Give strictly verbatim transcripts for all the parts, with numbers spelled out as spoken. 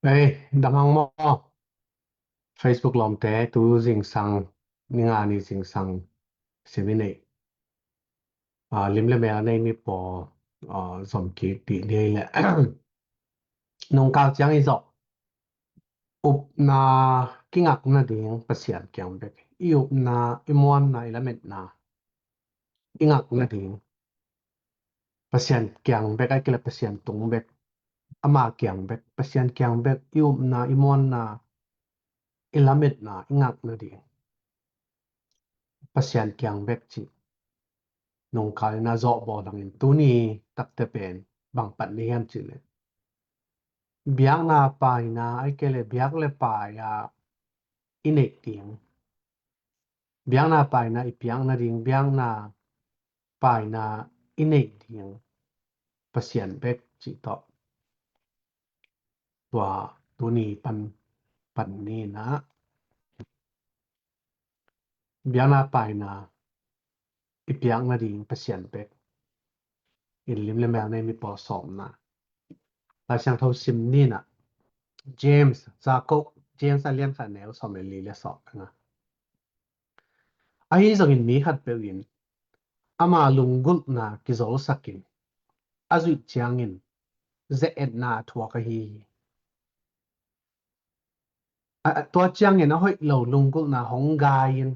Hei, dam hang maw? Facebook lawmte, tu zingsang, ni nga ni zingsang sim i neih, lim le mel a nei mi pawl zom kik dih ni ei leh. Nungkal ciang i zawh upna, kingak nading Pasian kiang bek, i upna, i muanna, i lametna i ngak nading Pasian kiang bek, ahih kei leh Pasian tung bek, ama kiang bek, Pasian kiang bek i upna, i muanna, i lametna i ngak nading Pasian kiang bek cih nungkal in a zawh bawl hangin, tuni takte pen bang pan ni hiam cih leh, biakna paina, ahih kei leh biak le pai-a i neih ding, biakna paina i piak nading, biakna paina i neih ding Pasian bek cih tawh tua tuni pan, pan ni in a, biakna paina i piak nading Pasian bek in lim le mel nei mi pawl sawmna Lai Siangtho sim ni in a, James, Jakob, James a lian khat, neu sawm le li le sawm le nga. Ahi zongin mi khatpeuh in ama lunggulhna kizolsak in a zuih ciangin ze-etna a thuak ahi hi. A, tua ciangin a hoih lo lunggulhna hong gai in,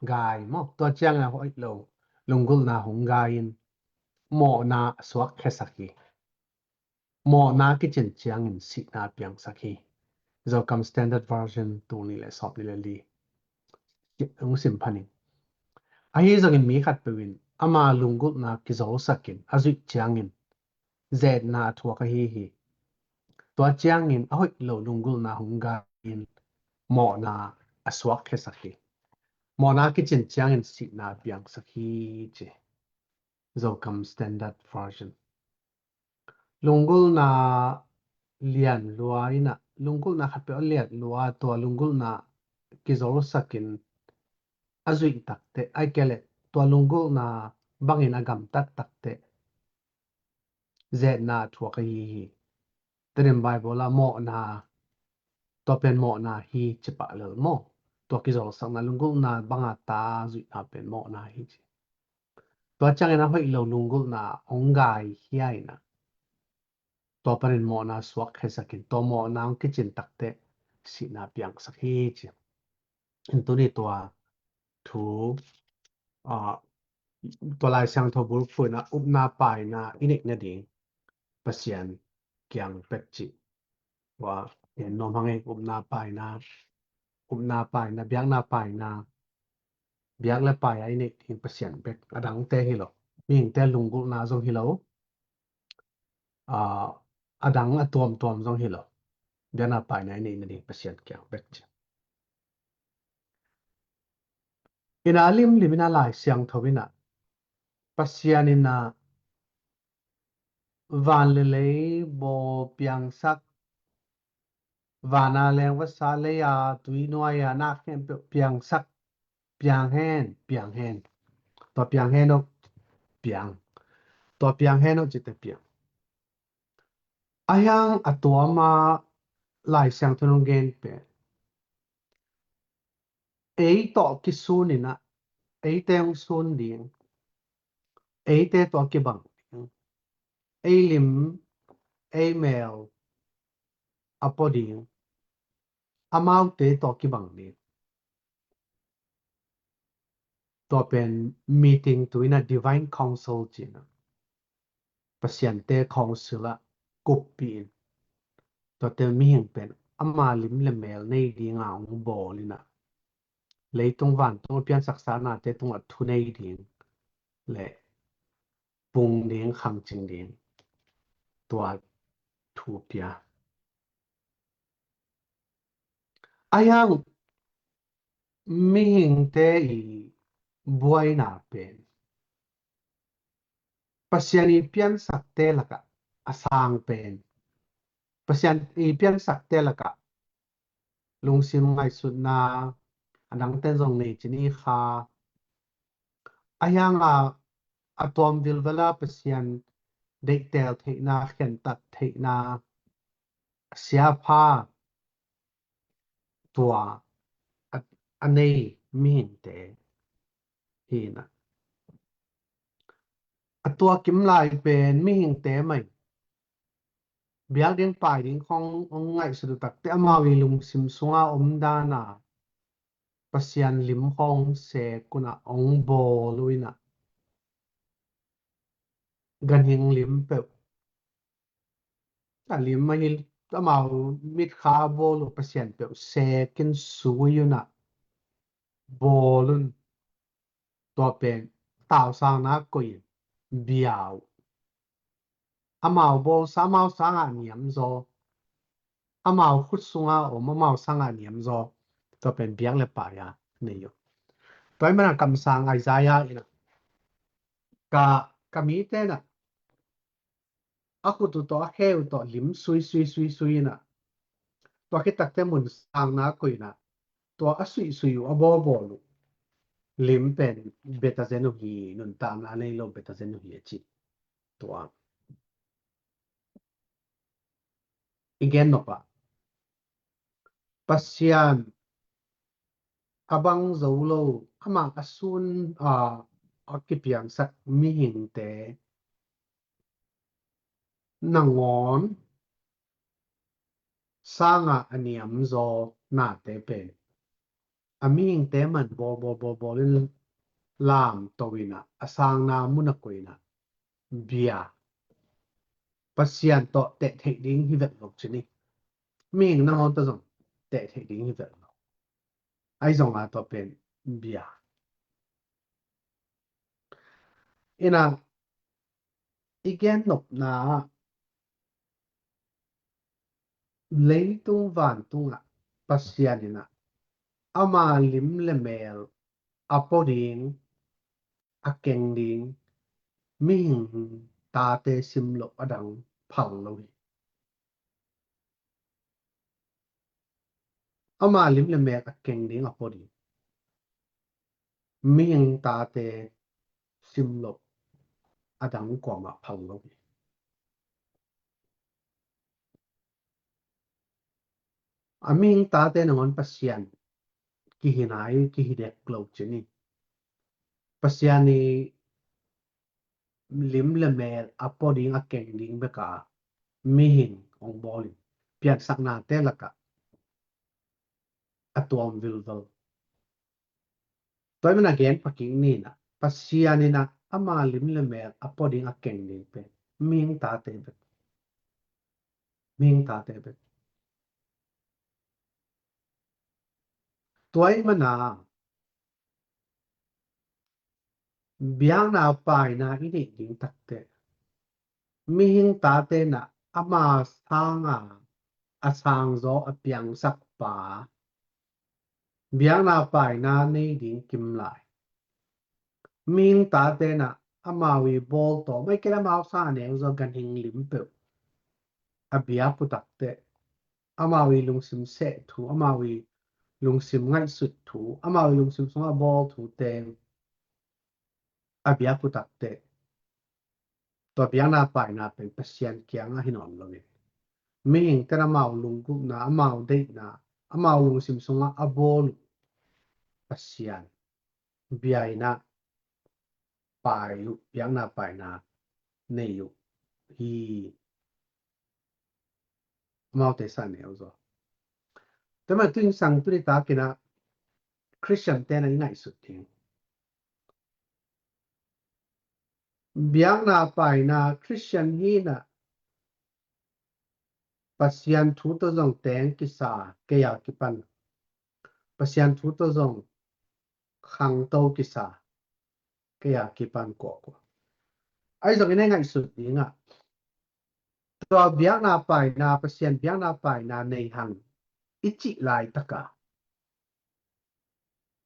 gai maw, tua ciangin a hoih lo lunggulhna hong gai in mawhna a suakkhiasak hi. Mawhna kicin ciangin sihna a piangsak hi. Zokam Standard Version, tul nih le sawmnih le li hong sim phan ing. Ahi zongin mi khatpeuh in ama lunggulhna kizolsak in a zuih ciangin ze-etna a thuak ahi hi. Tua ciangin a hoih lo lunggulhna hong gai in mawhna a suakkhiasak hi. Mawhna kicin ciangin sihna a piangsak hi, ci. Zokam Standard Version. Lunggulhna lian lua in a, lunggulhna khatpeuh a lian lua, tua lunggulhna kizolsak in a zuih takteh, ahih kei leh tua lunggulhna bangin a gamtat takteh ze-etna a thuak ahi hi. Tedim Bible ah mawhna, tua pen mawhna hi ci pah lel maw. Tua kizolsakna, lunggulhna banga ta zuihna pen mawhna hi ci. Tua ciangin a hoih lo lunggulhna hong gaikhia in a, tua panin mawhna suakkhiasak in, tua mawhna hong kicin takteh sihna piangsak hi, ci. In tuni tua thu, aa, tua Lai Siangtho bulphuhna, upna paina i neih nading Pasian kiang bek cih tua en nuam hang ei. Upna paina, upna paina, biakna paina, biak le pai-a i neih ding Pasian bek, a dangte hi lo. Mihingte lunggulhna zong hi lo, aa, a dang a tuamtuam zong hi lo. Biakna paina i neih nading Pasian kiang bek ci. In a limlim in a Lai Siangtho in a, Pasian in a van le lei bawl piangsak, vana leng vasa, leia tui nuaia na khempeuh piangsak, piang hen, piang hen. Tua piang hen uh piang. Tua piang hen uh cite piang. Ahi hang a tuama Lai Siangtho in hong gen pen, ei tawh kisun in a, eite hong sun ding, eite tawh kibang ding, ei lim, ei mel a pua ding, amaute tawh kibang ding. Tua pen meeting tu in a, divine council ci in a, Pasiante council ah kuppih in, tuate mihing pen ama lim le mel nei dinga hong bawl in a, leitung vantung a piansaksa nate tungah thu nei ding le pung ding, khangcing ding, tua thu pia. Ahi hang mihingte i buaina pen, Pasian i piansakte lakah a sang pen, Pasian i piansakte lakah lungsim ngaihsutna, a dangten zong nei ci ni kha. Ahi hang a, a tuam vilvel a Pasian deihtel theihna, khentat theihna, siapha tua a, a nei mihingte hi in ah, a tua kim lai pen mihingte mah in biak ding pai ding khawng hong ngaihsut uh takteh amau i lungsim sunga om dan a Pasian lim khawng sek un ah hong bawl uh in ah, ganhing lim peuh, a lim ahi, amau mitkha a bawl uh Pasian peuh sek in sui un ah bawl un, tua pen tausangna koih in bia uh. Amau bawlsa, amau sangah niamzaw, amau khut sunga om, amau sangah niamzaw, tua pen biak le pai a nei uh. Tua ahih manin kamsang Isaiah in ah, ka, ka mite in ah a khut uh tawh, a khe uh tawh lim sui sui sui sui in ah, tua khit takteh mun sangna koih in ah, tua a suihsuih uh, a bawlbawl uh lim pen betazen uh hi, nuntakna a nei lo betazen uh hi a ci. Tua i gen nop ah Pasian a bang zo lo, amah a sun a, a kipiangsak mihingte nangawn sangah a niamzaw nate pen a mihingte mah in bawl bawl bawl bawl in lamto in ah, a sangna mun a koih in ah bia, Pasian tawh teh theih ding hi vet lo ci ni. Mihing nangawn tawh zong teh theih ding hi vet lo. Ahi zongin tua pen bia in ah, i gen nopna ah leitung vantung ah Pasian in ah ama lim le mel a pua ding, a keng ding mihing tate sim loh a dang phal lo hi. Ama lim le mel a keng ding, a pua ding mihing tate sim loh a dang kuamah phal lo hi. A mihing tate nangawn Pasian kihi nai, kihi dek lo ci ni. Pasian i lim le mel a pua ding, a keng ding bek a mihing hong bawl in, piansaknate lakah a tuam vilvel. Tua ahih manin a gen pha kik ni in ah, Pasian in ah ama lim le mel a pua ding, a keng ding pen mihing tate bek. Mihing tate bek. Tua ahih manin biakna paina i neih ding takteh, mihing tate in ah ama sanga a sangzaw a piangsak pa biakna paina nei ding kim lai. Mihing tate in ah amau i bawl tawm, ahih kei leh amau sang a neu zaw ganhing lim peuh a biak uh takteh, amau i lungsim seh thu, amau i lungsim ngaihsut thu, amau i lungsim sungah bawl thu teng a biak uh takteh, tua biakna paina pen Pasian kiangah hi nawn lo in, mihingte in amau lunggulhna, amau deihna, amau lungsim sungah a bawl uh Pasian bia in ah pai uh, biakna paina nei uh hi. Amaute sang a neu zaw. Tua ahih manin tu zingsang tu nitak in ah Khristian te in ah i ngaihsut ding, biakna paina Khristian hi in ah Pasian thu tawh zong teng kisa, kei a kipan Pasian thu tawh zong khangto kisa, kei a kipan kuakua. Ahi zongin i ngaihsut ding ah, tua biakna paina, Pasian biakna paina nei hang i cih laitak ah,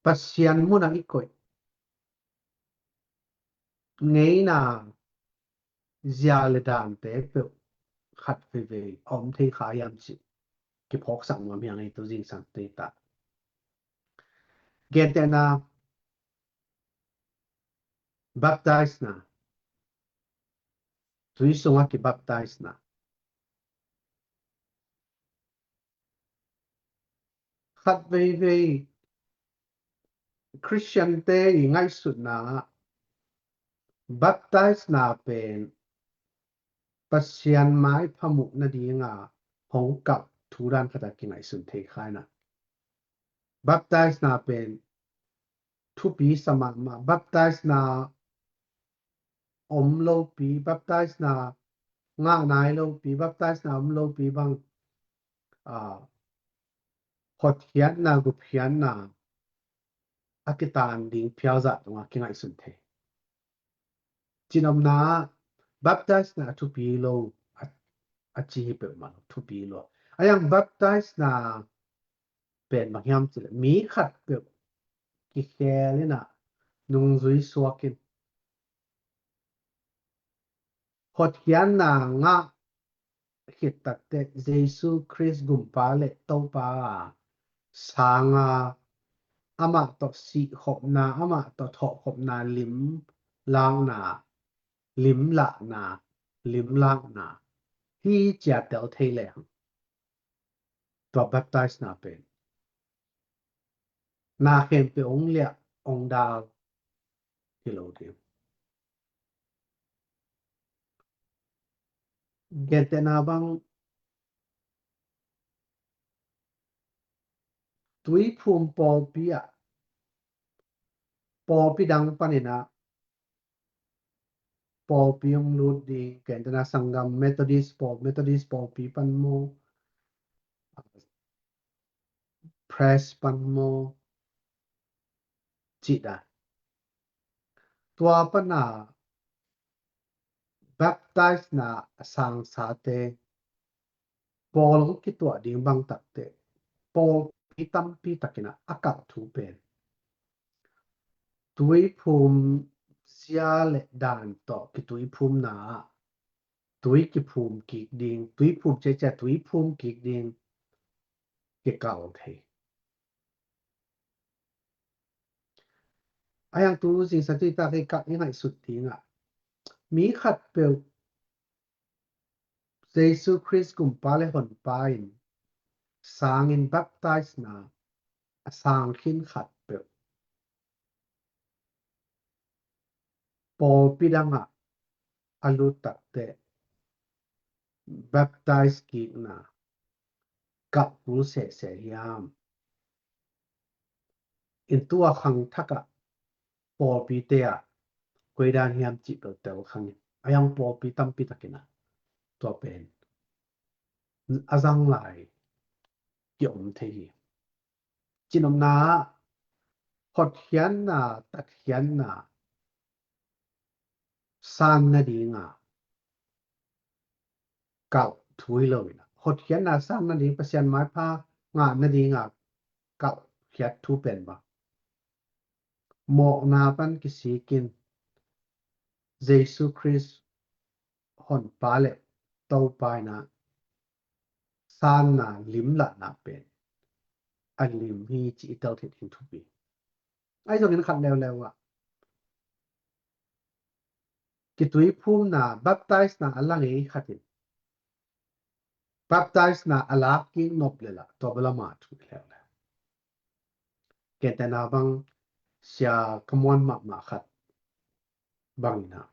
Pasian mun ah i koih ngeina zia le dante peuh khat veivei a om thei kha hiam cih kiphawksak nuam hi ing ei, tu zingsang tu nitak. Gentehna, baptizena, tui sungah kibaptizena, Khat veivei Christian te i ngaihsutna ah baptisena pen Pasian maipha muh nadinga hong kalh thu dan khat a kingaihsun thei kha in ah, baptisena pen thupi sa mahmah, baptisena om lopi, baptisena ngah nai lopi, baptisena om lopi bang, ah, hotkhiatna, gupkhiatna a kitan ding phial zah tungah kingaihsun thei. Cinopna ah baptisena a thupi lo a, a ci hi peuhmah lo, thupi lo. A yang baptisena pen bang hiam cih leh mi khatpeuh kikhel in ah nungzui suak in hotkhiatna ngah khit takteh Jesu Khrist Gumpa le Topa sanga amah tawh sihkhopna, amah tawh thawhkhopna lim lakna, lim lahna, lim lakna hi ci a tel thei lehang tua baptisena pen na khempeuh hong liah hong dal hi lo ding. Gentehna bang Tuiphum pawlpi ah pawlpi dang panin ah pawlpi hong lut ding, gentehna sanggam Methodist pawl, Methodist pawlpi pan maw, Pres pan maw, cih dan. Tua pana baptisena a sangsate pawl hong kituah ding bang takteh pawlpi tampi takin ah a kalh thu pen tuiphum zia le dan tawh kituiphumna ah tui kiphum kik ding, tuiphum ciacia tuiphum kik ding kikalh thei. A yang tu zingsa tu i tak i kalh i ngaihsut dingah mi khatpeuh Jesu Khrist Gumpa le Honpa in sangin baptisena a sang khin khatpeuh pawlpi dangah a lut takteh baptise kikna kalh kul sehseh hiam? In tua khangthakah pawlpite ah koi dan hiam cih peuh tel khangin a yang pawlpi tampi takin ah tua pen a zang lai kiom thei hi. Cinopna ah hotkhiatna, tatkhiatna san nadinga kalh thu hi lo in ah hotkhiatna san nading, Pasian maipha ngah nadinga kalhkhiat thu pen bang mawhna pan kisikin Jesu Khrist Honpa le Topa in ah sanna limlahna pen a lim hi ci i tel theih ding thupi. Ahi zongin khat leuleu ah kituiphumna, baptisena a la ngei khat in baptisena a lak kik nop leh lah tua bel ama thu leuleu. Gentehna bang sia ka muan mahmah khat bangin ah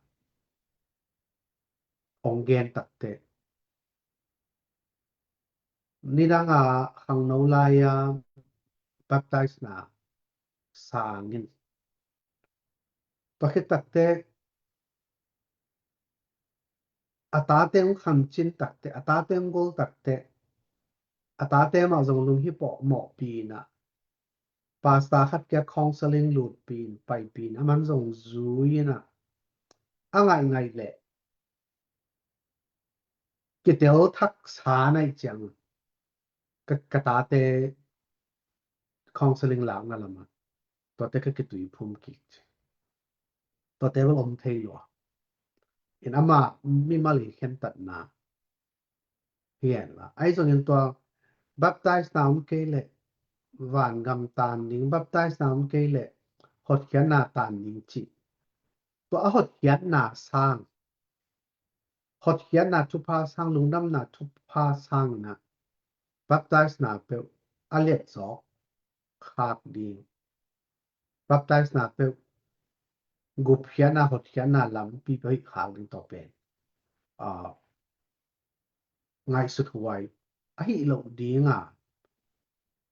hong gen takteh nidanga khangno lai-a baptisena sangin tua khit takteh a tate hong khancin takteh, a tate hong gol takteh a tate mah zong lunghipawh mawhpi in ah pastor khat kia counseling lutpi in, paipih in, aman zong zui in ah a ngaihngaih leh kitel thak sa naih ciang ka, ka tate counseling lakna lamah tuate ka kituiphum kik ci. Tuate bel om thei lua in ama mimal i khentatna hi hen la. Ahi zongin tua baptisena om kei leh vangam tan ding, baptisena om kei leh hotkhiatna tan ding cih tua a hotkhiatna sang, hotkhiatna thupha sang, lungdamna thupha sang in ah baptisena peuh a let zawk khak ding, baptisena peuh gupkhiatna, hotkhiatna lampi peuh hoih khak ding tawh pen, ah, ngaihsut huai ahih loh dinga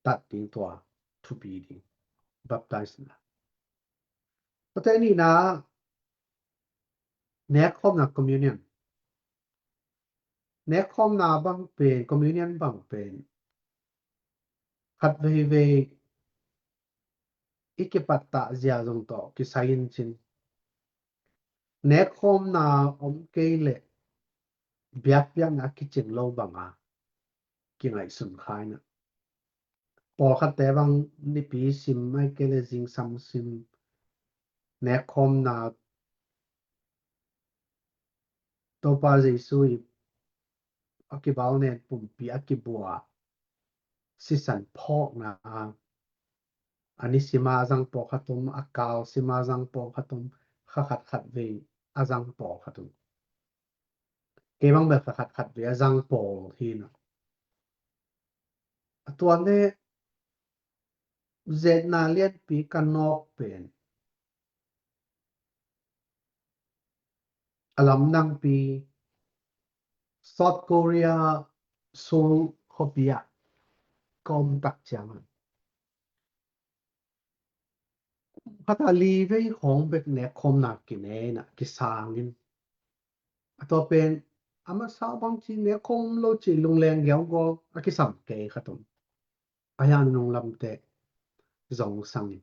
tat ding tua thupi ding baptisena. Tua teh nihna, nekkhawmna communion. Nekkhawmna bang pen, communion bang pen khat veivei i kipattah zia zong tawh kisai in cin, nekkhawmna om kei leh biakpiakna a kicing lo banga kingaihsun kha in ah, pawlkhatte bang nipi sim, ahih kei leh zingsang sim, nekkhawmna, Topa Jesu i a kibalnen pumpi a kibua sisan phawkna, a nisima a zang pawlkhat om, a kalsima a zang pawlkhat om, kha khat khat vei a zang pawlkhat om. Kei bang bel kha khat khat vei a zang pawl hi in ah. A tua leh zetna lianpi ka nawk pen, a lamdangpi South Korea, Seoul khuapi ah ka om tak ciangin, kum khat a li vei khawng bek nekkhawmna kinei in ah, kisang in. A tua pen a masa bangci nekkhawm lo ci, lungleng giaugawl a kisam kei khat om. A hiang nunglamte zongsang in.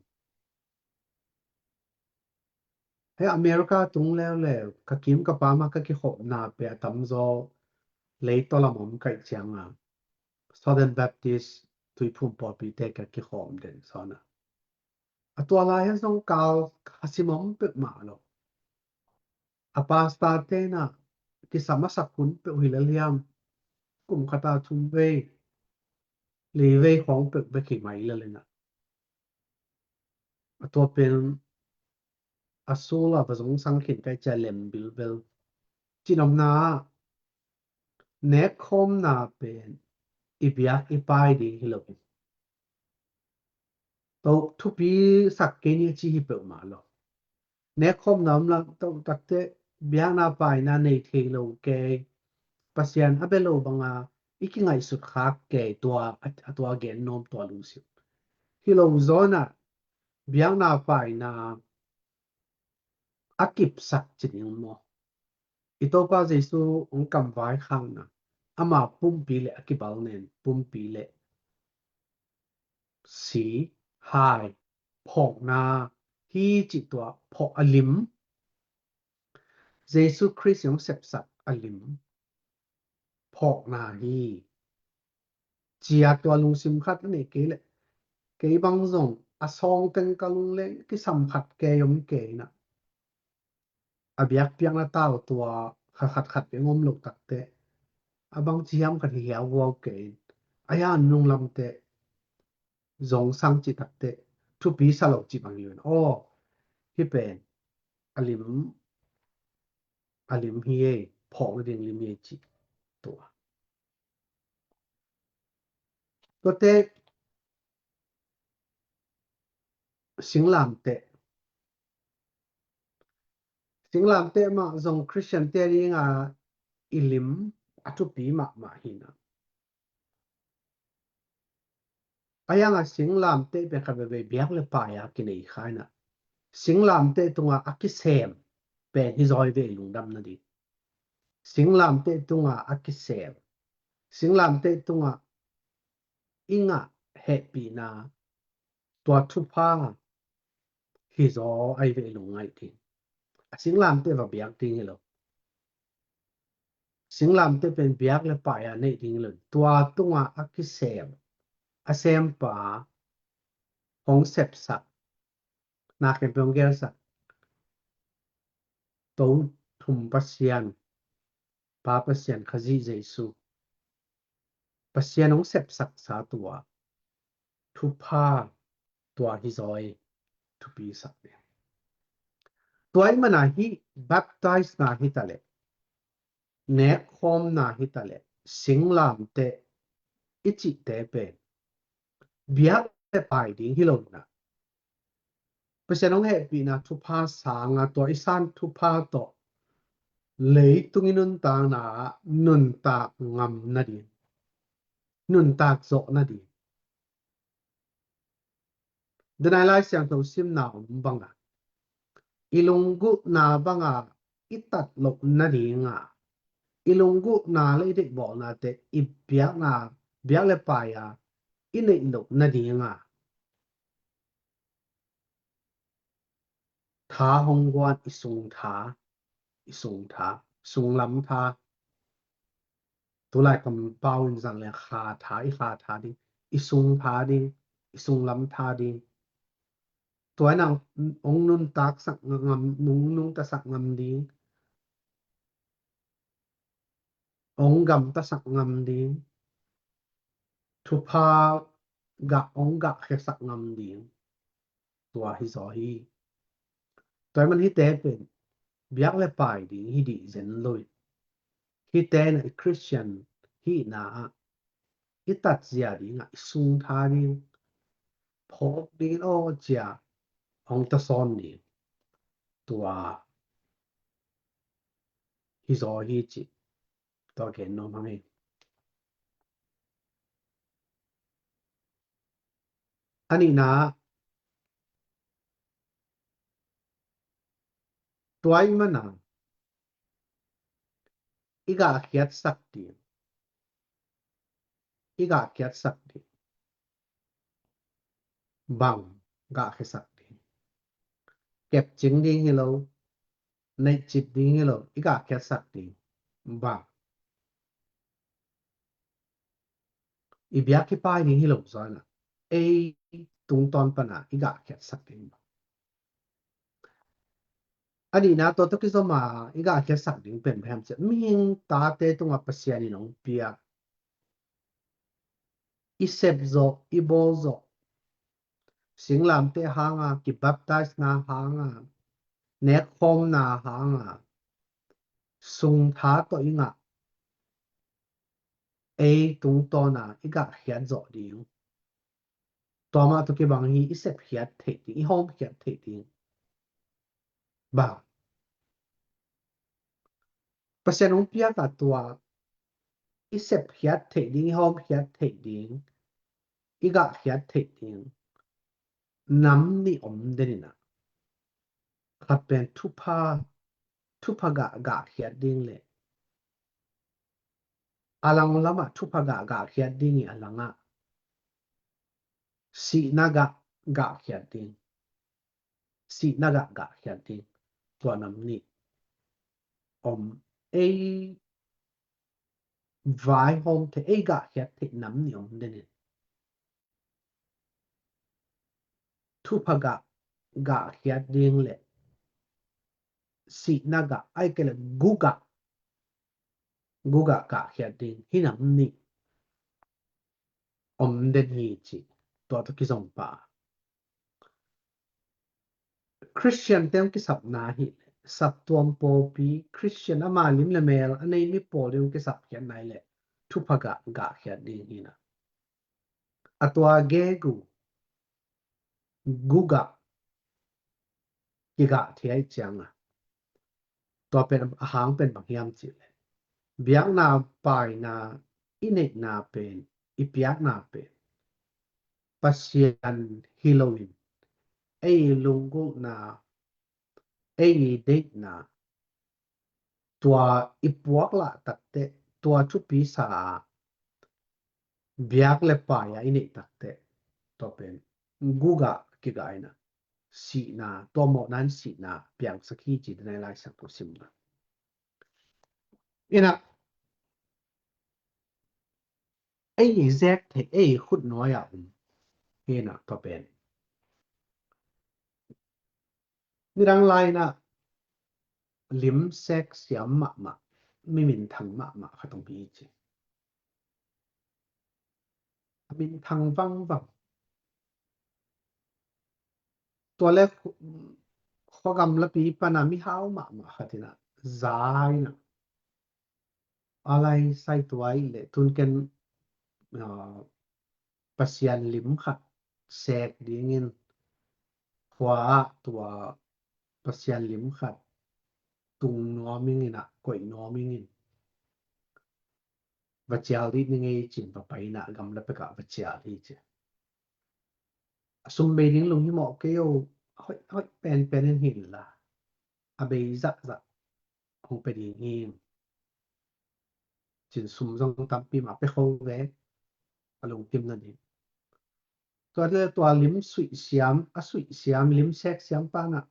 Hei, America tung leuleu ka kim ka pam a ka kikhopna pen a tamzaw leitaw lam om ka hih cianga Southern Baptist Tuiphum pawlpite ka kikhawm den sawn a. A tua lai-ah zong kal khasim om peuhmah lo. A pastor-te in ah kisam a sak hun peuh hi lel hiam, kum khat a thum vei, li vei khawng peuh bek hi mai lel in ah. A tua pen a Seoul a va zongsang khin ka hih ciang lem bilbel. Cihnopna ah, nekkhawmna pen i biak i pai ding hi lo hi. Tua thupi sak kei ni a ci hi peuhmah lo. Nekkhawmna om lo, tua takteh biakna paina nei thei lo kei, Pasian a bia lo banga i kingaihsut khak kei, tua a, a tua gen nuam, tua lungsim. Hi lo zaw in ah biakna paina a kipsak ci ding maw? I Topa Jesu hong kamvaikhakna, ama pumpi le a kibalnen pumpi le si, hai, phawkna hi cih tua phawk a lim, Jesu Khrist hong sepsak a lim phawkna hi. Cia tua lungsim khat a nei kei leh, kei bang zong a sawng teng ka lungleng kisam khat kei om kei in ah, a biakpiakna tau tua kha khat khat bek om lo takteh, a bangci hiam khat hi hiau vuau kei in, a hiang nunglamte zongsang cih takteh thupi sa lo cih bang hi lo in, aw, hih pen a lim, a lim hi ei, phawk nading lim hi ei cih tua. Tuate singlamteh, singlamteh mah zong Khristiante dinga i lim a thupi mahmah hi in ah. A hiang a singlamteh pen khat veivei biak le pai a kinei kha in ah, singlamteh tunga a kisem pen hi zaw hi ve, lungdam nading. Singlamteh tunga a kisem, singlamteh tunga i ngah hehpihna, tua thupha hi zaw ahi ve, lungngaih ding. A singlamteh va biak ding hi lo. Singlamteh pen biak le pai a neih ding hi lo. Tua tunga a kisem, a sempa hong sepsak, na khempeuh hong gelsak Tothum Pasian, Pa Pasian, Khazih Jesu, Pasian hong sepsaksa tua thupha, tua hi zaw hi, thupi sak ding. Tua ahih manin hih baptisena hi taleh, nekkhawmna hi taleh, singlamteh i cihte pen biak le pai ding hi lo na. Pasian hong hehpihna thupha sanga tua i san thupha tawh leitung i nuntakna ah nuntak ngam nading, nuntak zawh nading. Denai Lai Siangtho simna om banga i lunggulhna banga i tat loh nadinga, i lunggulhna le i deihbawlnate i biakna, biak le pai a i neih loh nadinga tha hong guan, i sung tha, i sung tha, sunglam tha. Tulai kampau in zang le kha tha, i kha tha ding, i sung tha ding, i sunglam tha ding. Tua in a hong nuntak sak ngam, nung, nungta sak ngam ding. Hong gamta sak ngam ding. Thupha gah, hong gahkhia sak ngam ding. Tua hi zaw hi. Tua ahih man hihte pen biak le pai ding hi dih zen lo in, hihte na i Khristian hihna ah i tatzia dingah i sung tha ding, phawk dingin aw cia hong tasawn ding. Tua hi zaw hi cih tua gen nuam hang hi. A nihna, tua ahih mana i gahkhiatsak ding, i gahkhiatsak ding. Bang gahkhiatsak ding? Kepcing ding hi lo, neihcip ding hi lo, i gahkhiatsak ding bang? I biak i pai ding hi lo zaw in a, ei tungtawn pana i gahkhiatsak ding bang? A nihna, tua tawh kizom a i gahkhiatsak ding pen bang hiam cih leh mihing tate tungah Pasian in hong piak, i sep zawh, i bawl zawh, singlamteh hanga, kibaptizena hanga, nekkhawmna hanga, sung tha tawh i ngah, ei tungtawna i gahkhiat zawh ding. Tua mah tawh kibang hi, i sepkhiat theih ding, i hawmkhiat theih ding. Bang? Pasian hong piak a tua i sepkhiat theih ding, i hawmkhiat theih ding, i gahkhiat theih ding nam nih om den in a, khat pen thupha, thupha gah, gahkhiat ding le a lang lamah thupha gah, gahkhiat ding i a langah sihna gah, gahkhiat ding, sihna gah, gahkhiat ding, tua nam nih om. Ei vaihawm theih, ei gahkhiat theih nam nih om den in, thupha gah, gahkhiat ding le sihna gah, ahih kei leh gu gah, gu gah gahkhiat ding hi nam nih om den hi ci, tua tawh kizom pah. Khristiante hong kisapna hi leh, saptuam pawlpi, Khristian ama lim le mel a nei mi pawl ding hong kisapkhiatna hi leh thupha gah, gahkhiat ding hi na. A tua gegu gu gah kigah thei ahih cianga, tua pen a hang pen bang hiam cih leh, biakna paina i neihna pen, i piakna pen Pasian hi loin, ei lunggulhna, ei deihna, tua i puak lah takteh, tua thupi sa a biak le pai a i neih takteh, tua pen gu gah kigah in a, sihna, tua mawhna in sihna piangsak hi ci, denai Lai Siangtho simna. In a, ei zek theih, ei khut nuai a um hi na, tua pen. Nidang lai in a lim sek siam mahmah, mi minthang mahmah khat om hi ci. A minthang vangvang. Tua le khu-, khuagam lapi pana mihau mahmah khat in a, za in a, a lai sai tuai le tun ken, ah, Pasian lim khat sek dingin khua ah tua Pasian lim khat tung nuam ingin ah, koih nuam ingin va cial dih ni ngei cin va pai in ah gamla pekah va cial hi ci. A sum bei ding lunghimawh kei o, hoih, hoih penpen in hi inla a bei zahzah hong pia ding hi. Cin sum zong tampi mah pia kho ve, a lungkim nading. Tua, tua lim suih siam, a suih siam, lim sek siam pa in ah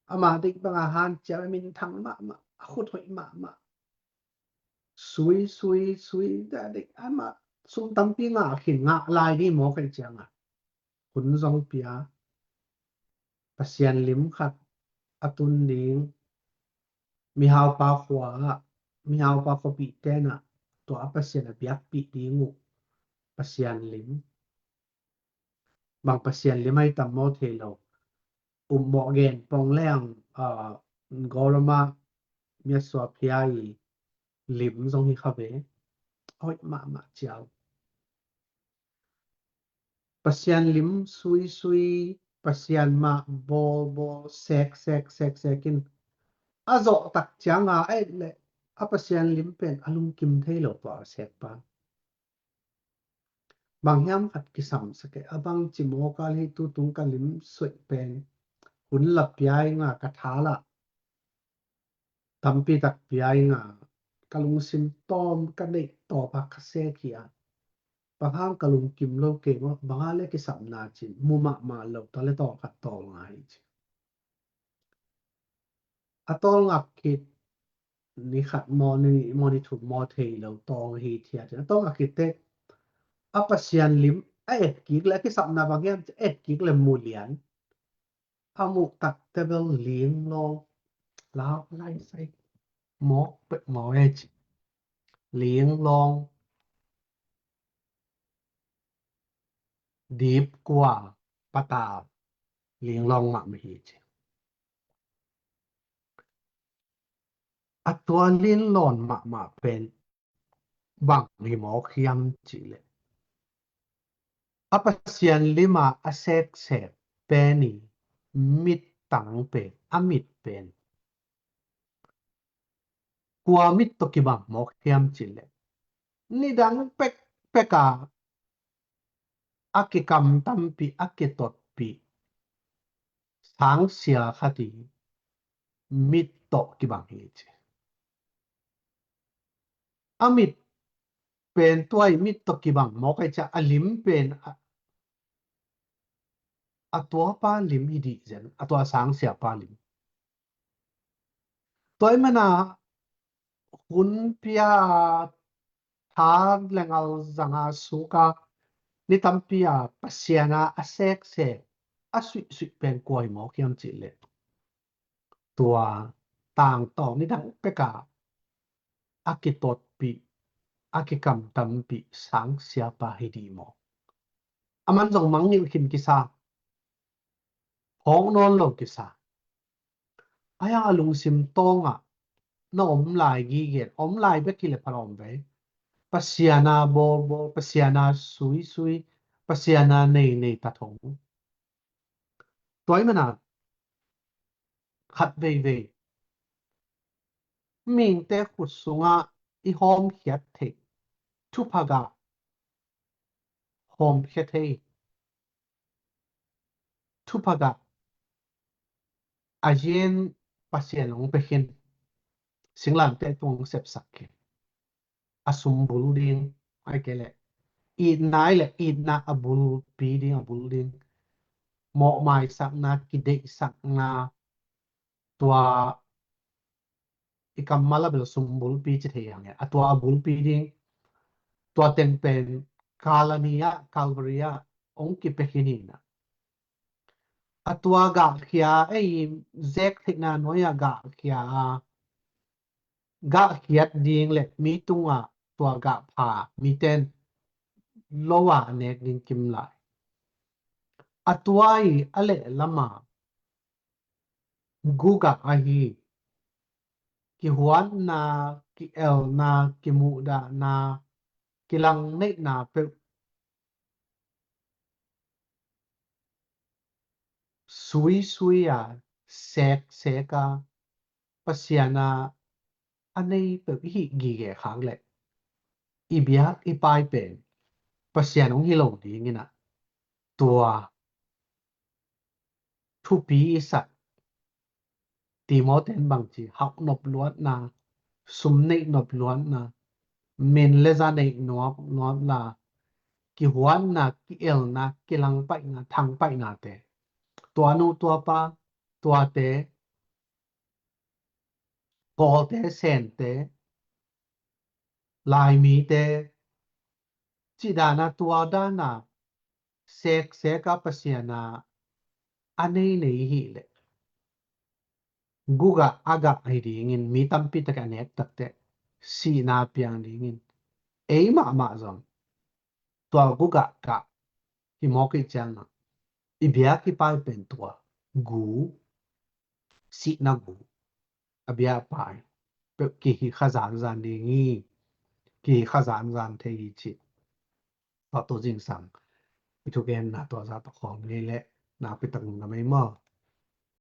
ama deih banga hanciam, a minthang mahmah, a khut hoih mahmah, sui, sui, sui, dah deih, ama sum tampi ngah khin, ngah lai ding maw, kai ciang a hun zong pia, Pasian lim khat a tun ding, mihaupa khua ah, mihaupa khuapihte in ah tua a Pasian a biakpih ding uh Pasian lim. Bang Pasian lim ai tam maw thei lo. Upmawh gen pong leng, ah, Gorama miasuaphia i lim zong hi kha ve. Hoih mahmah ciau. Pasian lim suisui, Pasian mah bawlbawl, sek, sek, sek, sek in a zawh tak cianga a et leh a Pasian lim pen a lungkim thei lo tua a sek pa. Bang hiam khat kisam sak e, a bang ci maw, ka lei tutung ka lim suih pen hun la pia inga, ka tha lah tampi tak pia inga, ka lungsim tawm ka neih tawp a ka sek hi a. Bang hang ka lungkim lo kei maw, bang hang le kisapna cin mu mahmah lo, ta le tawm khat tawm ngai ci. A tawlngak khit ni khat maw, ni nih maw, ni thum maw thei lo tawng hi thiat. A tawlngak khit teh a Pasian lim a et kik le, a kisapna bang hiam ci, et kik le mu lian. A muh tak teh bel linglawng, lau lai sai mawk pek maw e ci. Linglawng, dip kua, pata, linglawng mahmah hi ci. A tua linglawng mahmah pen bang hi mawk hiam cih leh, a Pasian lima a seksek pen i mittang pen, a mit pen kua mit tawh kibang mawk hiam cih leh, nidang pekpek a a kikamtampih, a kitotpih sangsia khat i mit tawh kibang hi ci. A mit pen tua i mit tawh kibang mawk ai ciah, a lim pen a, a tua pa lim hi dih zen, a tua sangsia pa lim. Tua i mana hun pia, tha le ngal zanga suka, ni tampi a Pasian a a seksek, a suihsuih pen kua hi mawk hiam cih leh, tua tangtawng nidang pek a a kitotpih, a kikamtampih sangsia pa hi dih mawk. A man zong mangngilh khin kisa, phawk nawn lo kisa. Ai a lungsim tawngah na om lai gige, om lai bek hi leh pha om ve. Pasian a bawlbawl, Pasian a suisui, Pasian a neinei ta thong. Tua i mana khat veivei mihingte khut sungah i hawmkhiat theih, thupha gah hawmkhia thei, thupha gah a yen Pasian hong pia khin, singlamteh tung hong sepsak khin. A sum bul ding, ai kei leh itna, ai leh itna a bulpi ding, a bul ding. Mawhmaisakna, kideihsakna, tua i kammal a bel sum bulpi ci thei hang e. A tua a bulpi ding, tua teng pen Kalani ah, Calvary ah hong kipia khin hi na. A tua gahkhia, ei zek theihna nuai a gahkhia a, gahkhiat ding le mi tungah tua gahpha miten lo a nek ding kim lai. A tua i a lehlam a gugah ahi, kihuatna, kielna, kimuhdahna, kilangneihna peuh suisui a, seksek a, Pasian a a nei peuh i hih gige khak leh i biak i pai pen Pasian hong hi lo dingin ah, tua thupi i sak Timote in bangci hauh nop luatna, sum neih nop luatna, min le za neih nop luatna, kihuatna, kielna, kilangpaihna, thangpaihnate, tua nu tua pa, tuate, Kawlte, Sente, Laimite, cih dana tua dana seksek a Pasian a a nei nei i hih leh gugah a gah ahi dingin mi tampi tak a nek takteh sihna piang dingin ei mahmah zong tua gugah gah hi mawk i ciangah i biak i pai pen tua gu, sihna gu, a biak pai peuh kihi kha zanzan ding hi, kihi kha zanzan thei hi cih tua tu zingsang i thugenna tua zah tawh khawm ngei leh nakpi tak nung na mei maw?